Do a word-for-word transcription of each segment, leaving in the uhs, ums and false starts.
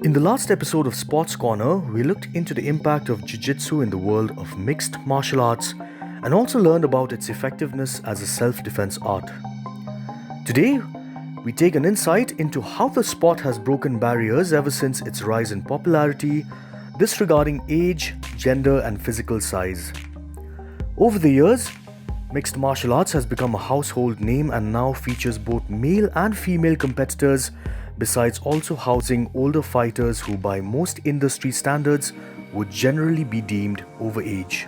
In the last episode of Sports Corner, we looked into the impact of Jiu Jitsu in the world of mixed martial arts and also learned about its effectiveness as a self defense art. Today, we take an insight into how the sport has broken barriers ever since its rise in popularity, disregarding age, gender, and physical size. Over the years, mixed martial arts has become a household name and now features both male and female competitors, besides also housing older fighters who, by most industry standards, would generally be deemed overage.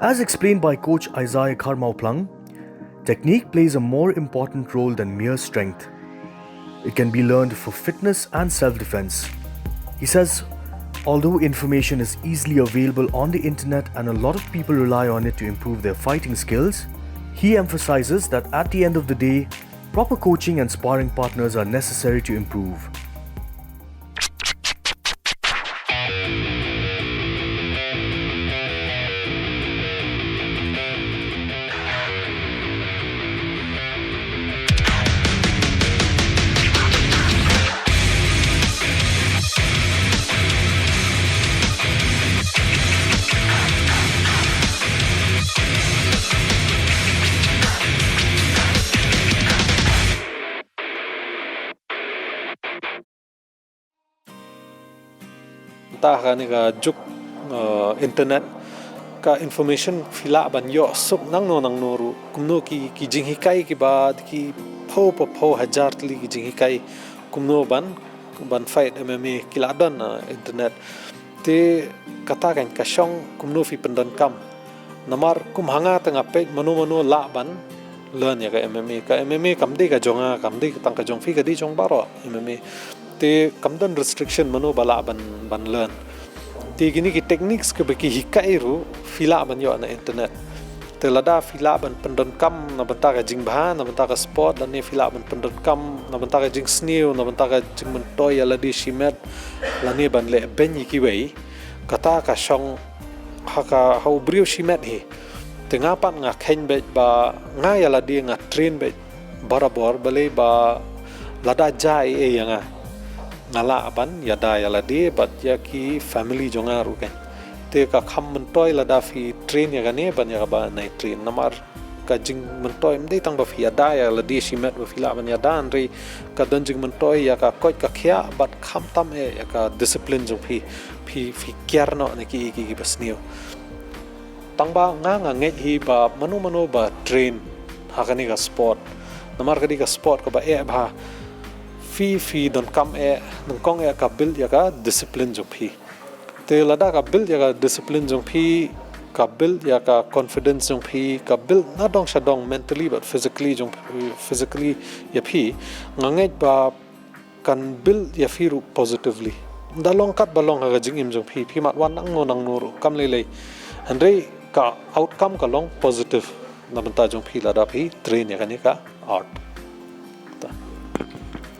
As explained by coach Isaiah Kharmauplang, technique plays a more important role than mere strength. It can be learned for fitness and self defense. He says, although information is easily available on the internet and a lot of people rely on it to improve their fighting skills, he emphasizes that at the end of the day, proper coaching and sparring partners are necessary to improve. Ta kane ka juk, uh, internet, ka information phi lah ban ïoh suk nangno nangno ruh. Kumno ki, ki jinghikai kiba ki phew pa phew hajar tylli ki jinghikai kumno ban, ban fight M M A ki la don, uh, internet. Te kata kan ka shong kumno phi pyndonkam. Namar kum ha nga te nga peit mano mano lah ban learn ïa ka M M A. Ka M M A kam dei ka jong nga, kam dei tang ka jong phi, ka dei jong baroh M M A. Te kam don restriction mano ba lah ban, ban learn. Te kine ki techniques kiba ki hikai ruh phi lah ban ïoh na internet. Te lada phi lah ban pyndonkam na bynta ka jingbha, na bynta ka sport, lane phi lah ban pyndonkam na bynta ka jingsniew, na bynta ka jingmyntoi ïa lade shimet, lane ban leh beiñ ïa kiwei. Kata ka shong ha ka, ha u briew shimet hi. Te nga pat nga kheiñ beit ba nga ïa lade nga train beit barabor, balei ba lada jia ei ei ïa nga, nga lah ban ïada ïa lade bad ïa ki family jong nga ruh kan. Te ka kham myntoi lada phi train ïa kane ban ïa kaba nai train. Namar ka jingmyntoi ym dei tang ba phi ïada ïa lade shimet ba phi lah ban ïada, hynrei ka don jingmyntoi ïa ka koit ka khiah bad khamtam eh ïa ka discipline jong phi. Phi, phi kiar noh na ki, ki, kiba sniew. Tang ba nga nga ngeit hi ba mano mano ba train ha kane ka sport. Namar ka dei ka sport kaba eh bha. Phi, phi donkam eh, nyngkong eh ka build ïa ka discipline jong phi. Te lada ka build ïa ka discipline jong phi, ka build ïa ka confidence jong phi, ka build na dong sha dong mentally bad physically jong phi, physically ïa phi. Nga ngeit ba kan build ïa phi ruh positively. Da long kat ba long ha ka jingim jong phi, phi mad wan nangno nangno ruh kam lei lei. Hynrei ka outcome ka long positive na bynta jong phi lada phi train ïa kane ka art.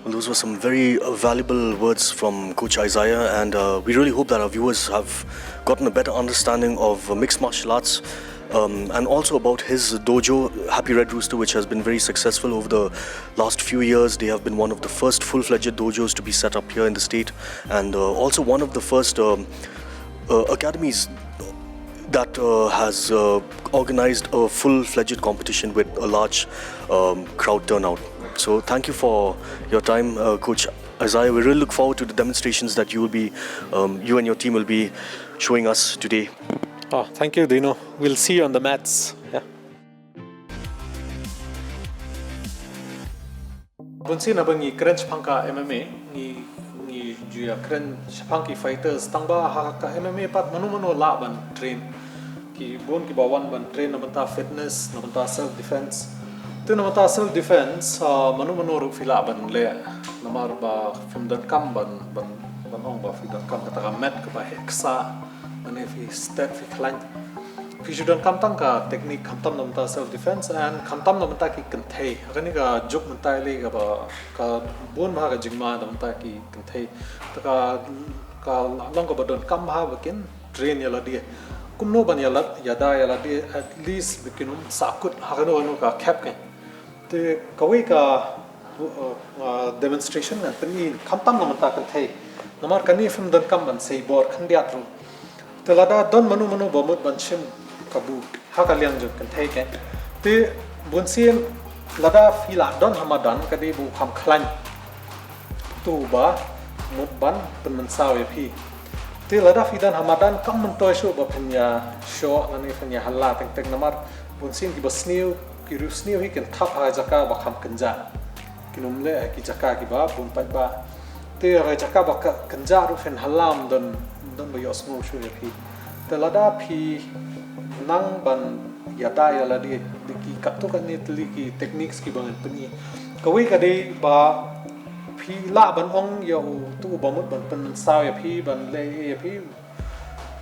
Well, those were some very uh, valuable words from Coach Isaiah, and uh, we really hope that our viewers have gotten a better understanding of uh, mixed martial arts, um, and also about his dojo, Happy Red Rooster, which has been very successful over the last few years. They have been one of the first full-fledged dojos to be set up here in the state, and uh, also one of the first um, uh, academies that uh, has uh, organized a full-fledged competition with a large um, crowd turnout. So thank you for your time, uh, Coach Isaiah. We really look forward to the demonstrations that you will be, um, you and your team will be showing us today. Oh, thank you, Dino. We'll see you on the mats. Yeah. Bun sien haba ngi kren shaphang ka M M A, ngi, ngi ju ïa kren shaphang ki fighters, tang ba ha ka M M A pat mano mano lah ban train. Ki bun kiba wan ban train na bynta fitness, na bynta self defense. Te na bynta self defense, ah, mano mano ruh phi lah ban leh. Namar ba phim donkam ban, ban, ban ong ba phi donkam kata ka mat kaba heh ksa. Lane phi stet phi khlaiñ. Phi shu donkam tang ka technique khamtam na bynta self defense and khamtam na bynta ki kynthei. Ha kane ka juk mynta lei kaba ka bun bha ka jingma na bynta ki kynthei. Te ka, ka long kaba donkam bha ba kin train ïa lade. Kumno ban ïa lad, ïada ïa lade at least ba kin ym sahkut ha kano kano ka khep kan. Te kawei ka, Uh, uh, demonstration ngan pyni khamtam na mynta kynthei. Namar kane phim donkam ban sei bor khyndiat ruh. Te lada don mano mano ba mut ban shim ka bu ha ka liang jong kynthei, ke. Te bunsien lada phi la don ha madan ka dei ba u kham khlaiñ uto uba mut ban pynmynsaw ïa phi. Te lada phi don ha madan kam myntoi shuh ba phin ïa shoh lane phin ïa hala teng teng, namar bunsien kiba sniew, ki riewsniew hi kin thap ha ka jaka ba kham kynjah. Kin ym leh ha ki jaka kiba bun paidbah. Te ha ka jaka ba ka kynjah ruh phin hala ym don, ym don ba ïohsngew shuh ïa phi. Te lada phi nang ban ïada ïa lade da ki katto katne tylli ki techniques kiba ngan pyni. Kawei ka dei ba phi lah ban ong ïa uto uba mut ban pynmynsaw ïa phi, ban leh ïa phi.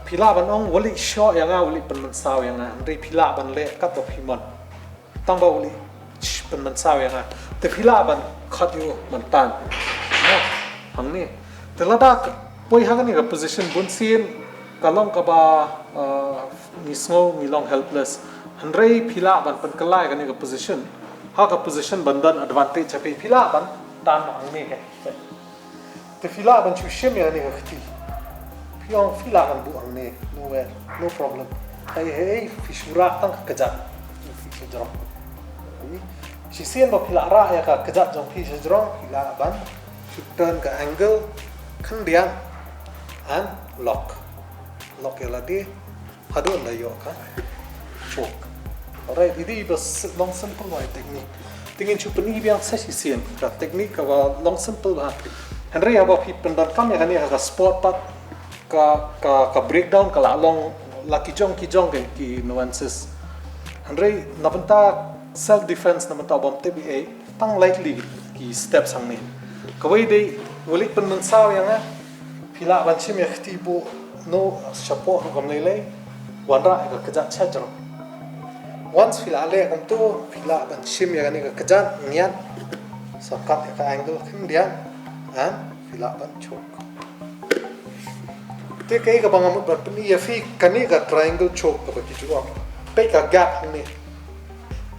Phi lah ban ong, wat leit shoh ïa nga, wat leit pynmynsaw ïa nga. Hynrei phi lah ban leh katba phi mon, tang ba u leit pynmynsaw ïa nga. Te phi lah ban khot ïa u mynta. Hangne. Te lada poi ha kane ka position bunsien ka long kaba, uh, ngi sngew ngi long helpless. Hynrei phi lah ban pynkylla ïa kane ka position ha ka position ban don advantage ha phi. Phi lah ban tan hangne, ke. Te phi lah ban shu shim ïa kane ka kti. Phi ong phi lah ban buh hangne, no worry, no problem. Hei hei, phi shu rah tang ka kjat. Phi shu jrong. Shisien ba phi la rah ïa ka kjat jong phi shu jrong, phi lah ban shu turn ka angle khyndiat and lock. Lock ïa lade. Haduh ynda ïoh ka choke. Alright, ine i ba long simple bha i technique. Te ngin shu pyni biang sa shisien ka technique kaba long simple bha. Hynrei haba phi pyndonkam ïa kane ha ka sport pat, ka, ka, ka breakdown ka la long la ki jong ki jong ki nuances. Hynrei na bynta self defense, na bynta u bym tip ei, tang lightly ki steps hangne. Kawei dei, wat leit pynmynsaw ïa nga. Phi lah ban shim ïa ka kti buh noh shapoh ruh kam lei lei. Wanrah ïa ka kjat sha jrong. Once phi lah leh kumto, phi lah ban shim ïa kane ka kjat, ngiat. Sa kat ïa ka angle khyndiat. And phi lah ban choke. Te kaei kaba nga mut ban pyni ïa phi, kane ka triangle choke kaba ki ju ong. Peit ka gap hangne.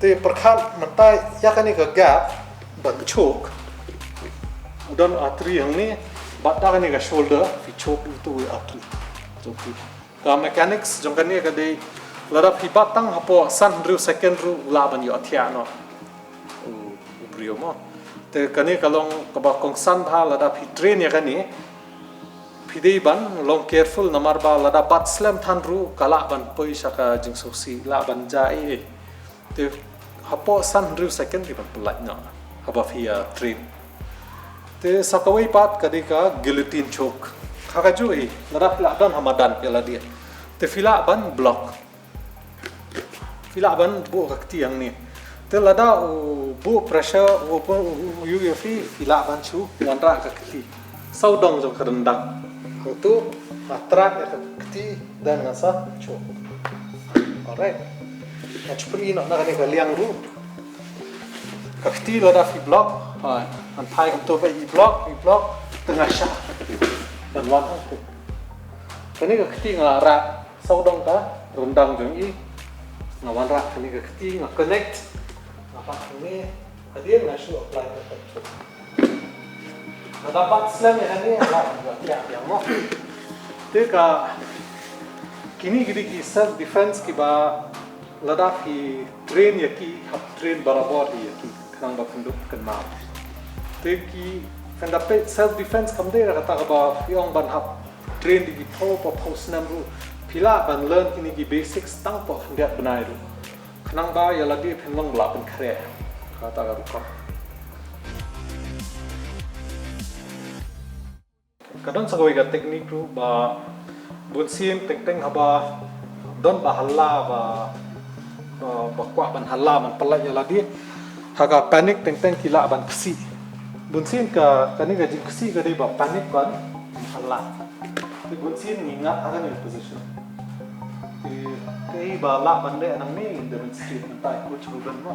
Te pyrkhat mynta ïa kane ka gap ban choke. U don artery hangne, bad da kane ka shoulder phi choke into artery. Choke. Ka mechanics jong kane ka dei, lada phi bat tang hapoh san hynriew second ruh u lah ban ïohthiah noh u, u briew mo. Te kane ka long kaba kongsan bha lada phi train ïa kane. Phi dei ban long careful namar ba lada bat slem than ruh ka lah ban poi sha ka jingsngewsih, lah ban jia ei ei. Te hapoh san hynriew second dei ban pyllait noh haba phi ïa train. Te sa kawei pat ka dei ka guillotine choke. Ha kajuh hi, lada phi lah don ha madan ïa lade, te phi lah ban block. Phi lah ban buh ka kti hangne. Te lada u buh pressure u, u, u, u ïoh ïa phi, phi lah ban shu wanrah ka kti. Sawdong jong ka ryndang. Hangto nga trap ïa ka kti, then nga sa choke. Alright. Nga shu pyni noh na kane ka liang ruh. Ka kti lada phi block, ha, ngan phai kumto ba i block, i block, te nga shah. Ban wan hangto. Kane ka kti nga rah sawdong ka ryndang jong i. Nga wanrah kane ka kti, nga connect. Nga pat hangne, hadien nga shu apply ka kti. Lada bat slem ïa kane, nga ïa ïa mo. Te ka, kine ki dei ki self defense kiba lada phi train ïa ki, hap train barabor ïa ki, khnang ba phin dup kynmaw. Te ki, phin da peit self defense kam dei kata kaba phi ong ban hap train da ki phew, phew snem ruh. Phi lah ban learn kine ki basics tang hapoh khyndiat bnai ruh. Khnang ba ïa lade phin long ba la pynkhreh. Kata ka rukom. Ka don sa kawei ka technique ruh ba bunsien teng teng haba don ba hala ba, ba, ba kwah ban hala ban pyllait ïa lade. Ha ka panic teng teng ki lah ban ksih. Bunsien ka, kane ka jingksih ka dei ba panic ban hala. Te bunsien ngi ngat ha kane ka position. Te kaei ba lah ban leh nangne ngin demonstrate mynta, i coach Ruben mo.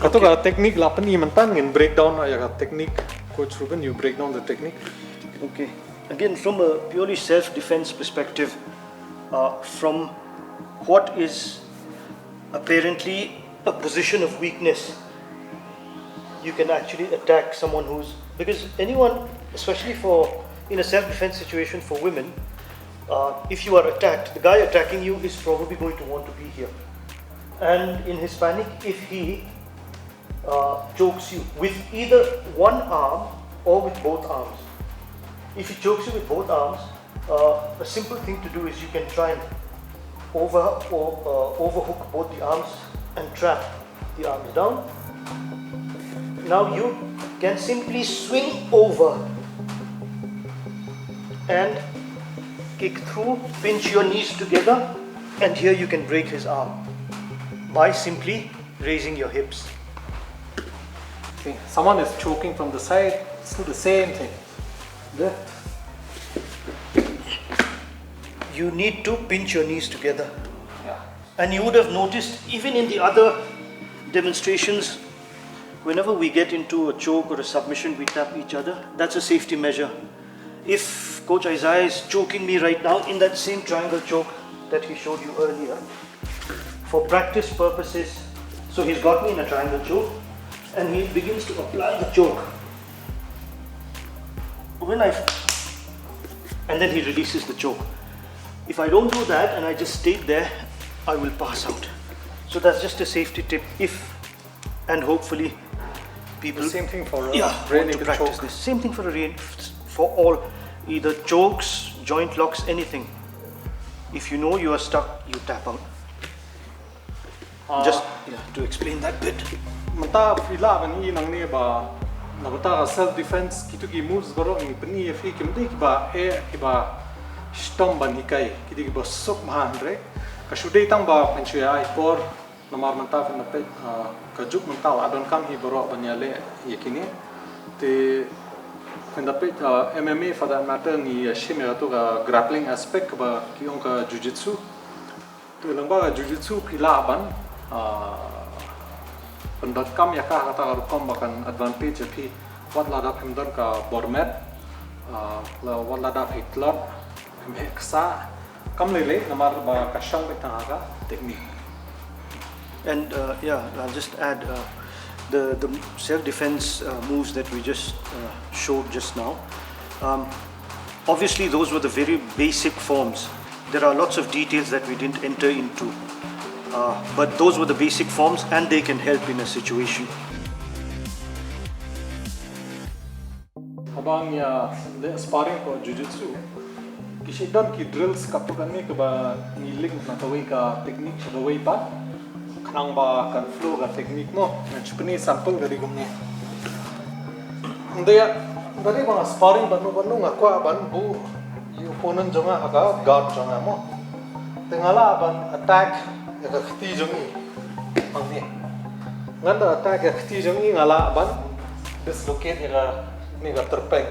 Kato ka technique la pyni mynta, ngin breakdown ïa ka technique. Coach Ruben, you break down the technique. Okay. Again, from a purely self-defense perspective, uh, from what is apparently a position of weakness, you can actually attack someone who's, because anyone, especially for, in a self-defense situation for women, uh, if you are attacked, the guy attacking you is probably going to want to be here. And in his panic, if he uh, chokes you with either one arm or with both arms. If he chokes you with both arms, uh, a simple thing to do is you can try and over or uh, overhook both the arms and trap the arms down. Now you can simply swing over and kick through, pinch your knees together, and here you can break his arm by simply raising your hips. Okay, someone is choking from the side, still the same thing. Lift. You need to pinch your knees together. Yeah. And you would have noticed, even in the other demonstrations, whenever we get into a choke or a submission, we tap each other. That's a safety measure. If Coach Isaiah is choking me right now in that same triangle choke that he showed you earlier, for practice purposes, so he's got me in a triangle choke and he begins to apply the choke. When I, and then he releases the choke. If I don't do that and I just stayed there, I will pass out. So that's just a safety tip. If, and hopefully, people. The same thing for a Yeah, rear want to naked practice choke. This. Same thing for a rear, for all, either chokes, joint locks, anything. If you know you are stuck, you tap out. Ah, Just yeah, to explain that bit. Mynta phi lah ban i nangne ba na bynta ka self defense, kito ki moves baroh ngi pyni ïa phi kim dei kiba eh kiba shitom ban hikai, ki dei kiba suk bha hynrei ka shu dei tang ba pynshoi ai por. Namar mynta phin da peit, ah, ka juk mynta la donkam hi baroh ban ïaleh ïa kine. Te phin da peit, ah, M M A for that matter ngi ïa shim ïa kato ka grappling aspect kaba ki ong ka jiu-jitsu. Te lyngba ka jiu-jitsu phi lah ban, ah, pyndonkam ïa ka ha kata ka rukom ba kan advantage ïa phi. Wat lada phim don ka bor met, ah, la wat lada phi tlot, phim heh ksah, kam lei lei namar ba ka shong beit tang ha ka technique. And uh, yeah, I'll just add uh, the the self-defense uh, moves that we just uh, showed just now. Um, obviously, those were the very basic forms. There are lots of details that we didn't enter into, uh, but those were the basic forms, and they can help in a situation. Haba ngi ïa leh sparring ko jiu-jitsu, ki shu don ki drills katto katne kaba ngi link na kawei ka technique sha kawei pat, khnang ba kan flow ka technique mo. Ngan shu pyni sample ka dei kumne. Ynda ïa, ynda dei ba nga sparring bad no bad no nga kwah ban buh ïa i opponent jong nga ha ka guard jong nga mo. Te nga lah ban attack ïa ka kti jong i. Hangne. Ngan da attack ïa ka kti jong i, nga lah ban dislocate ïa kane ka tyrpeng.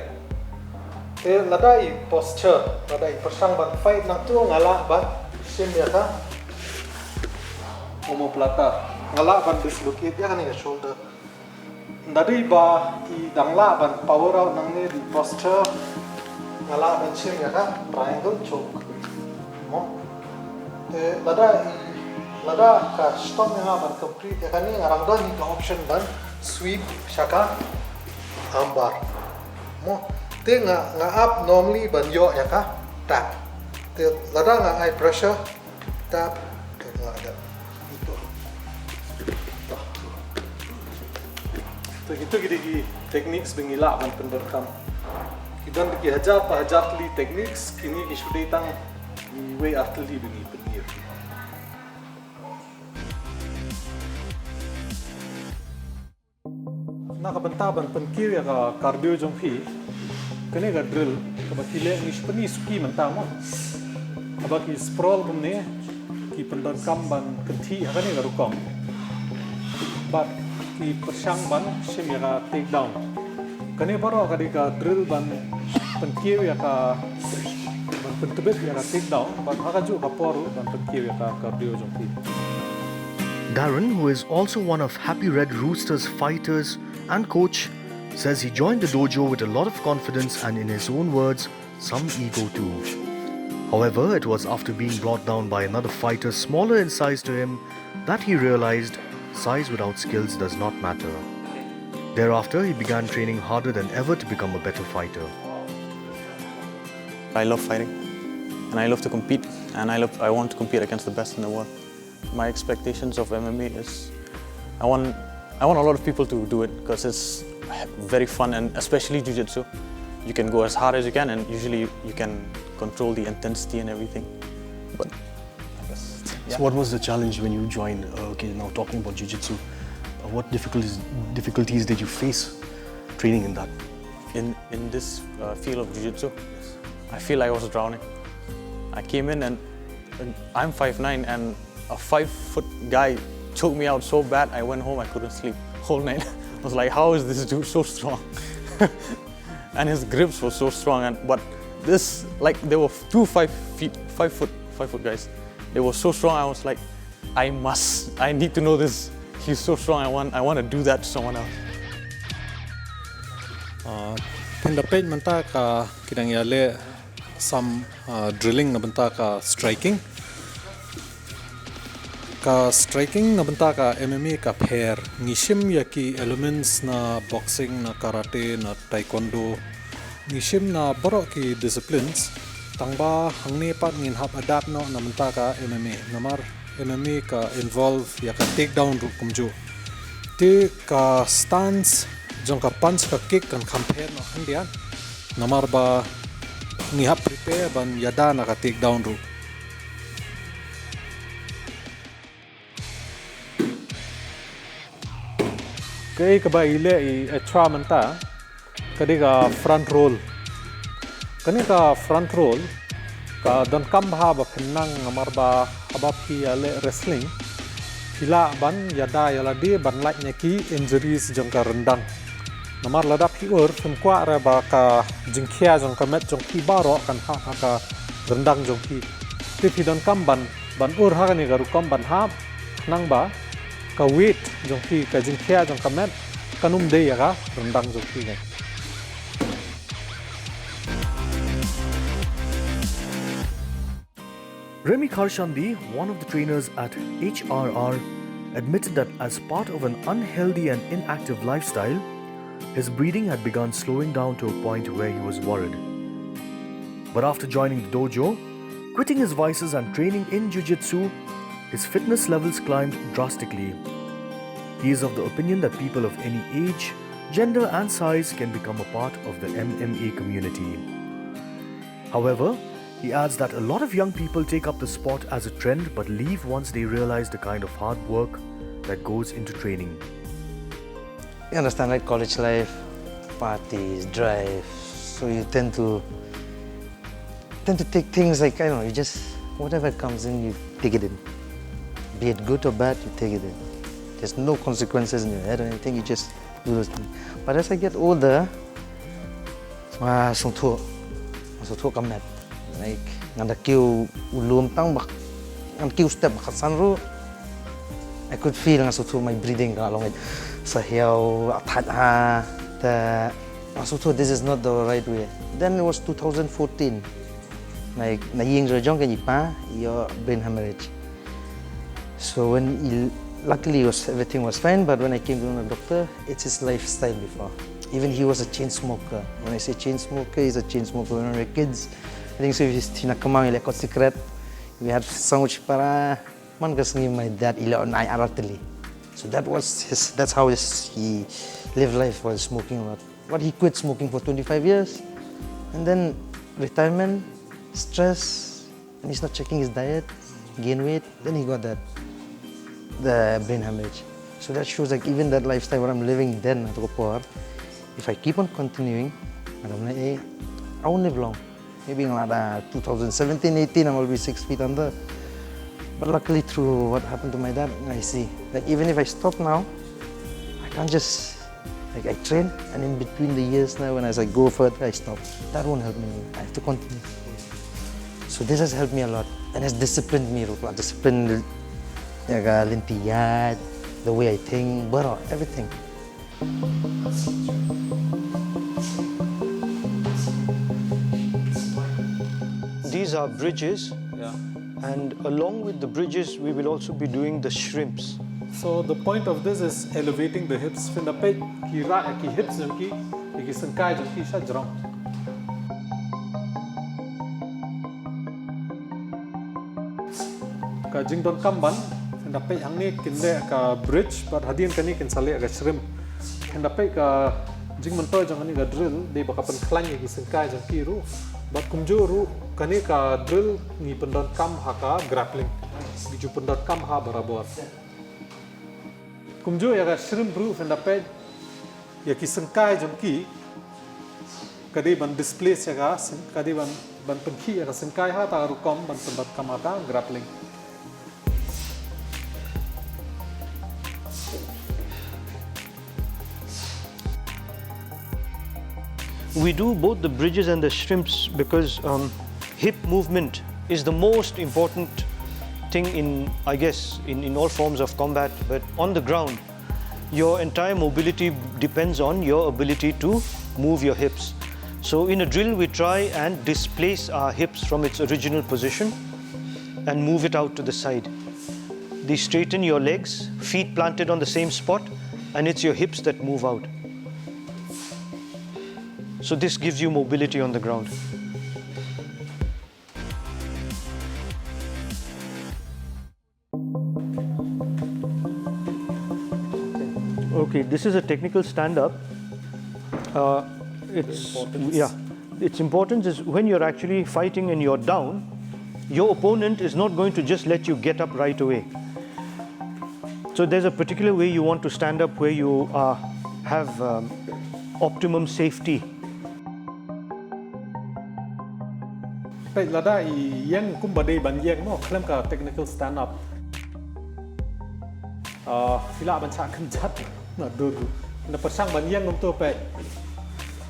Te lada i posture, lada i pyrshang ban fight nangto, nga lah ban shim ïa ka omoplata. Nga lah ban dislocate ïa kane ka shoulder. Ynda dei ba i dang lah ban power out nangne da i posture, nga lah ban shim ïa ka triangle choke. Mo. Te lada i, lada ka shitom ïa nga ban complete ïa kane, nga dang don hi ka option ban sweep sha ka armbar. Mo. Te nga, nga ap normally ban ïoh ïa ka tap. Te lada nga ai pressure, tap, te nga dep. Te kito ki dei ki techniques ba ngi lah ban pyndonkam. Ki don ki hajar pa hajar tylli techniques, kine ki shu dei tang iwei ar tylli ba ngi pyni. Na ka bynta ban pynkiew ïa ka cardio jong phi, kane ka drill kaba ki leh ngi shu pyni suki mynta mo. Haba ki sprawl kumne, ki pyndonkam ban kynthih ha kane ka rukom. Bad ki pyrshang ban shim ïa ka takedown. Kane baroh ka dei ka drill ban pynkiew ïa ka, ban pyntbit ïa ka takedown, bad ha kajuh ka por ruh ban pynkiew ïa ka cardio jong phi. Darren, who is also one of Happy Red Rooster's fighters and coach, says he joined the dojo with a lot of confidence and, in his own words, some ego too. However, it was after being brought down by another fighter smaller in size to him that he realized size without skills does not matter. Thereafter, he began training harder than ever to become a better fighter. I love fighting, and I love to compete, and I love I want to compete against the best in the world. My expectations of M M A is I want I want a lot of people to do it because it's very fun, and especially jiu-jitsu. You can go as hard as you can, and usually you can control the intensity and everything. But I guess, yeah. So, what was the challenge when you joined? Uh, okay, now talking about jiu-jitsu, uh, what difficulties difficulties did you face training in that? In in this uh, field of jiu-jitsu, I feel like I was drowning. I came in and, and I'm five nine, and a five foot guy choked me out so bad I went home, I couldn't sleep whole night. I was like, how is this dude so strong? And his grips were so strong, and but this, like, there were two five feet, five foot, five foot guys. They were so strong. I was like, I must, I need to know this. He's so strong. I want, I want to do that to someone else. Pynda peit mynta ka ki dang ïaleh some uh, drilling na bynta ka striking. Ka striking na bynta ka M M A ka pher. Ngi shim ïa ki elements na boxing, na karate, na taekwondo. Ngi shim na baroh ki disciplines. Tang ba hangne pat ngin hap adapt noh na bynta ka M M A. Namar M M A ka involve ïa ka takedown ruh kumjuh. Te ka stance jong ka punch ka kick kan kham pher noh khyndiat. Namar ba ngi hap prepare ban ïada na ka takedown ruh. Kaei kaba i leh i Echwa mynta ka dei ka front roll. Kane ka front roll ka donkam bha ba phin nang namar ba haba phi ïaleh wrestling phi lah ban ïada ïa lade ban lait na ki injuries jong ka ryndang. Namar lada phi ur phim kwah re ba ka jingkhia jong ka met jong phi baroh kan hap ha ka ryndang jong phi. Te phi donkam ban ban ur ha kane ka rukom ban hap khnang ba ka weight jong phi, ka jingkhia jong ka met kan ym dei ïa ka ryndang jong phi ne. Remy Kharshandi, one of the trainers at H R R, admitted that as part of an unhealthy and inactive lifestyle, his breathing had begun slowing down to a point where he was worried. But after joining the dojo, quitting his vices and training in jiu-jitsu, his fitness levels climbed drastically. He is of the opinion that people of any age, gender and size can become a part of the M M A community. However, he adds that a lot of young people take up the sport as a trend but leave once they realize the kind of hard work that goes into training. You understand, right? College life, parties, drive. So you tend to tend to take things like, I don't know, you just, whatever comes in, you take it in. Be it good or bad, you take it in. There's no consequences in your head or anything. You just do those things. But as I get older, nga sngewthuh, nga sngewthuh ka met. Like, nga da kiew u lum tang ba, nga da kiew step ba khatsan ruh, I could feel, nga sngewthuh my breathing ka long it. Sa hiau, a thait ha, te nga sngewthuh this is not the right way. Then it was two thousand fourteen. Like, na ïing jong ka i pa, ïoh brain hemorrhage. So when he, luckily was, everything was fine, but when I came to know the doctor, it's his lifestyle before. Even he was a chain smoker. When I say chain smoker, he's a chain smoker. When we were kids, I think so, if he's tina kamang, he like cigarette. We had sandwich para, man ka sngi my dad, he like, I aratili. So that was his, that's how his, he lived life while smoking a lot. But he quit smoking for twenty-five years. And then retirement, stress, and he's not checking his diet, gain weight, then he got that, the brain hemorrhage. So that shows, like, even that lifestyle what I'm living then at Kopor, if I keep on continuing, I don't know, eh, I won't live long. Maybe in like uh, two thousand seventeen, eighteen, I will be six feet under. But luckily, through what happened to my dad, I see that even if I stop now, I can't just, like, I train, and in between the years now, when as I go further, I stop. That won't help me. I have to continue. So this has helped me a lot and has disciplined me, Rukla. Disciplined, yeah, lynti ïaid, the way I think, baroh, everything. These are bridges, Yeah. And along with the bridges, we will also be doing the shrimps. So the point of this is elevating the hips. Phin da peit ki rah ïa ki hips jong ki, ïa ki syngkai jong ki sha jrong. Ka jingdonkam ban, phin da peit hangne kin leh ka bridge, bad hadien kane kin sa leh ka shrimp. Phin da peit ka jingmyntoi jong kane ka drill, dei ba ka pynkhlaiñ ïa ki syngkai jong ki ruh. Bad kumjuh ruh kane ka drill ngi pyndonkam ha ka grappling. Ngi ju pyndonkam ha barabor. Kumjuh ïa ka shrimp ruh phin da peit ïa ki syngkai jong ki. Ka dei ban displace ïa ka syng-, ka dei ban, ban pynkhih ïa ka syngkai ha ta ka rukom ban pyndonkam ha ka grappling. We do both the bridges and the shrimps because um, hip movement is the most important thing in, I guess, in, in all forms of combat, but on the ground, your entire mobility depends on your ability to move your hips. So in a drill, we try and displace our hips from its original position and move it out to the side. They straighten your legs, feet planted on the same spot, and it's your hips that move out. So this gives you mobility on the ground. Okay, this is a technical stand-up. Uh, it's yeah. Its importance is when you're actually fighting and you're down, your opponent is not going to just let you get up right away. So there's a particular way you want to stand up where you uh, have um, optimum safety. Peit lada i ïeng kumba dei ban ïeng mo khlem ka technical stand up. Ah, phi lah ban shah kynjat na dur. Na pyrshang ban ïeng kumto peit.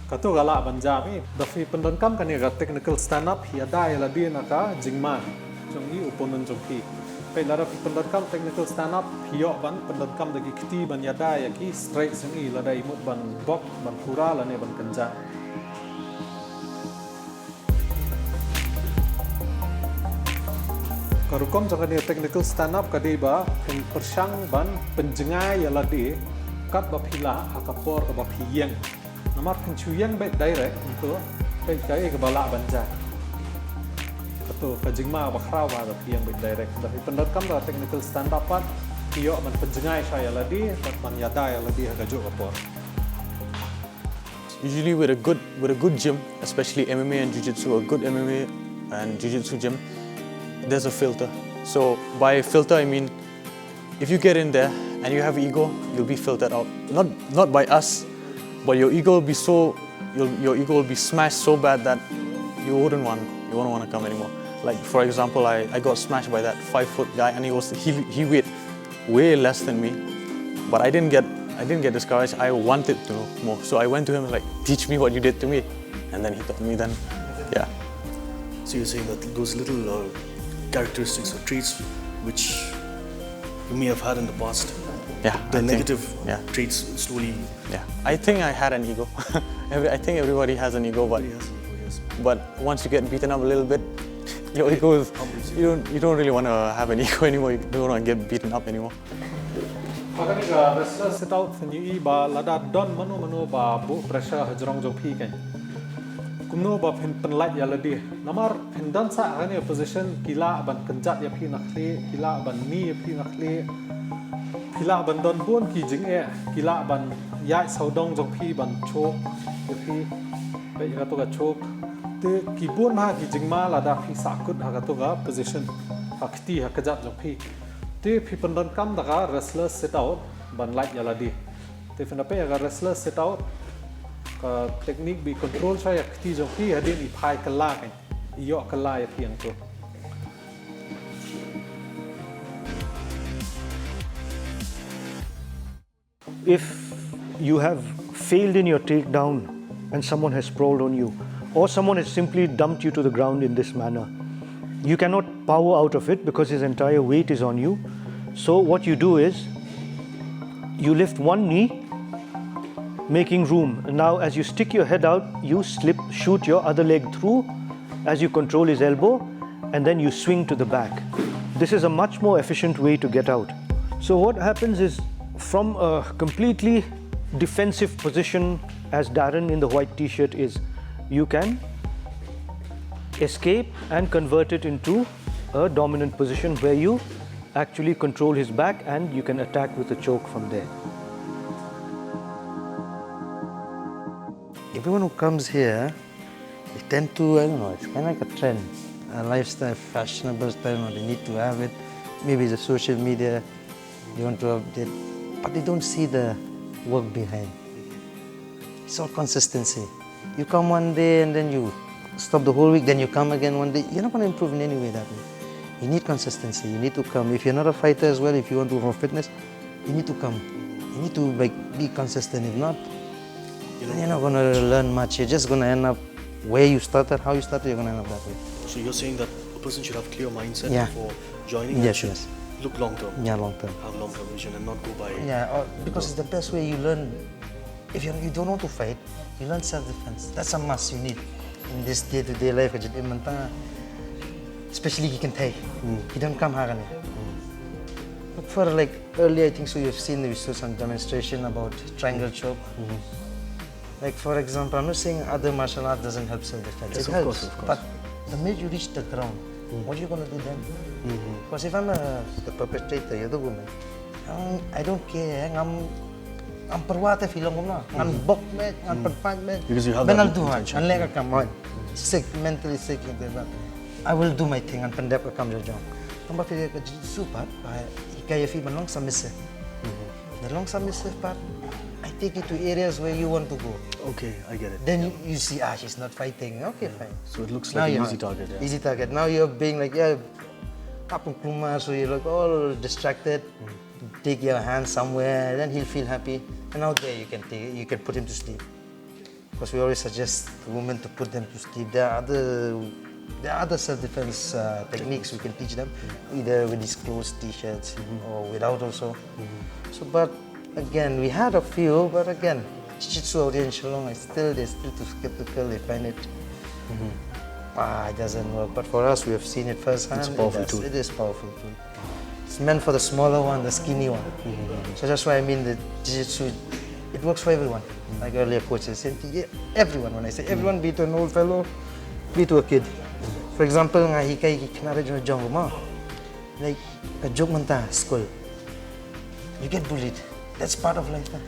Kato ka lah ban jam i. Da phi pyndonkam kane ka technical stand up phi ïada ïa lade na ka jingma jong i opponent jong phi. Peit lada phi pyndonkam technical stand up phi ïoh ban pyndonkam da ki kti ban ïada ïa ki strike jong i lada i mut ban bok ban pura lane ban kynjat. Ka rukom jong kane technical stand up ka dei ba phin pyrshang ban pynjngai ïa lade katba phi lah ha ka por kaba phi ïeng. Namar phin shu ïeng beit direct kumto peit kaei kaba lah ban jia. Kato ka jingma ba khraw ba phi ïeng beit direct. Da phi pyndonkam da technical stand up pat phi ïoh ban pynjngai shai ïa lade bad ban ïada ïa lade ha kajuh ka por. Usually with a good with a good gym, especially M M A and Jiu-Jitsu, a good M M A and Jiu-Jitsu gym, there's a filter. So by filter I mean if you get in there and you have ego, you'll be filtered out. Not not by us, but your ego will be so your your ego will be smashed so bad that you wouldn't want you wouldn't want to come anymore. Like for example, I, I got smashed by that five foot guy and he was he he weighed way less than me, but I didn't get I didn't get discouraged. I wanted to know more, so I went to him like, "Teach me what you did to me," and then he taught me. Then, yeah. So you're saying that those little uh, characteristics or traits which you may have had in the past, Yeah, the I think- negative yeah. traits slowly. Yeah, I think I had an ego. Every, I think everybody has an ego, but Yes, yes. but once you get beaten up a little bit, your ego is you don't you don't really want to have an ego anymore. You don't want to get beaten up anymore. Ha kane ka wrestler sit out phin ïohi ba lada don mano mano ba buh pressure ha jrong jong phi kan. Kumno ba phin pynlait ïa lade. Namar phin don sa ha kane position ki lah ban kynjat ïa phi na khlieh, ki lah ban mih ïa phi na khlieh. Phi lah ban don bun ki jingeh, ki lah ban ïaid sawdong jong phi ban choke ïa phi. Peit ïa kato ka choke. Te ki bun ha ki jingma lada phi sahkut ha kato ka position. Ha kti ha kjat jong phi. Te phi pyndonkam da ka wrestler sit out ban lait ïa lade. Te phin da peit ïa ka wrestler sit out ka technique ba i control shai ïa kti jong phi hadien i phai kylla kan. I ïoh kylla ïa phi hangto. If you have failed in your takedown and someone has sprawled on you, or someone has simply dumped you to the ground in this manner, you cannot power out of it because his entire weight is on you. So, what you do is you lift one knee, making room. Now, as you stick your head out, you slip, shoot your other leg through, as you control his elbow, and then you swing to the back. This is a much more efficient way to get out. So what happens is, from a completely defensive position as Darren in the white t-shirt is, you can escape and convert it into a dominant position where you actually control his back and you can attack with a choke from there. Everyone who comes here, they tend to, I don't know, it's kind of like a trend, a lifestyle, fashionable style, you know, they need to have it. Maybe the social media, they want to update, but they don't see the work behind. It's all consistency. You come one day and then you stop the whole week, then you come again one day. You're not going to improve in any way that way. You need consistency. You need to come. If you're not a fighter as well, if you want to go for fitness, you need to come. You need to, like, be consistent. If not, You then know, you're not going to learn much. You're just going to end up where you started, how you started. You're going to end up that way. So you're saying that a person should have clear mindset Yeah. before joining. Yes, and yes. Should look long term. Yeah, long term. Have long term vision and not go by. Yeah, uh, because it's the best way you learn. If you, you don't want to fight, you learn self defense. That's a must you need in this day to day life ka jingim mynta. Especially ki kynthei. Ki don kam ha kane. Look for, like, earlier, I think so, you've seen, we saw some demonstration about triangle choke. Like, for example, I'm not saying other martial art doesn't help self defense. Yes, It of helps. Course, of course. But the minute you reach the ground, what are you going to do then? Because if I'm a, the perpetrator, you're the woman, um, I don't care. Ngam, ngam pyrwa te phi long kumno. Ngan bok met, ngan pynpait met. Because you have But that I'll do it. intention. Ngan leh ka kam. Sick, mentally sick, like that. I will do my thing, ngan pyndep ka kam jong jong. Tang ba phi ka jiu-jitsu pat, ba hikai ïa phi ban long submissive. The long submissive part, I take it to areas where you want to go. Okay, I get it. Then you, you see, ah, she's not fighting. Okay, fine. So it looks Now like an you're easy target. Yeah. Easy target. Now you're being like, yeah, up and kumar, so you're like all distracted. Take your hand somewhere, then he'll feel happy. And now there you can take, you can put him to sleep. Because we always suggest the women to put them to sleep. There are other, there are other self-defense uh, techniques we can teach them, either with these closed t-shirts or without also. So, but again, we had a few, but again, jiu-jitsu out here in Shillong, I still, they're still too skeptical. They find it, ah, it doesn't work. But for us, we have seen it firsthand. It's a powerful It does. Tool. It is powerful tool. It's meant for the smaller one, the skinny one. So that's why I mean the jiu-jitsu, it works for everyone. Like earlier coaches said, yeah, everyone. When I say everyone, be it an old fellow, be it a kid. For example, nga hikai ki khynnah jong jong ma. Like, ka joke mynta, school. You get bullied. That's part of life. Huh?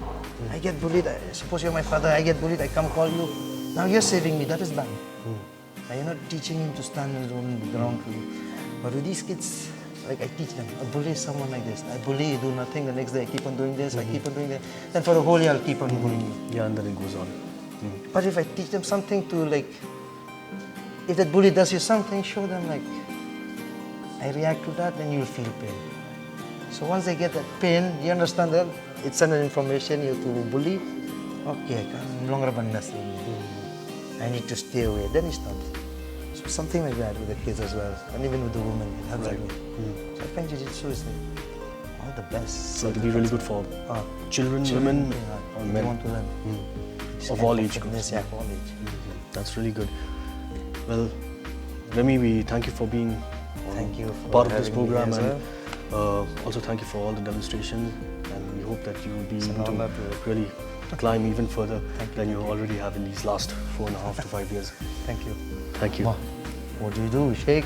I get bullied. I, suppose you're my father, I get bullied, I come call you. Now you're saving me, that is bad. Now you're not teaching him to stand on his own ground for you. But with these kids, like, I teach them, I bully someone like this. I bully, you do nothing, the next day I keep on doing this, I keep on doing that. Then for the whole year I'll keep on bullying you. Yeah, and then it goes on. But if I teach them something to, like, if that bully does you something, show them, like, I react to that, then you'll feel pain. So once they get that pain, you understand that it's an information you to bully. Okay, kan long raban nas ini. I need to stay away. Then he stops. So something like that with the kids as well, and even with the women, it helps Right. me. So I find jiu-jitsu is, like, one of the best. So it'll be really good for Ah, children, children, women, yeah, or they men. Want to learn. Of all age groups. Yeah, of all age. That's really good. Well, Remy, we thank you for being on Thank you for part of this having me program as and uh, also thank you for all the demonstrations. And we hope that you will be It's an able honor to to really climb even further Thank you, than you thank you. already have in these last four and a half to five years. Thank you. Thank you. Mwah. What do you do? Shake?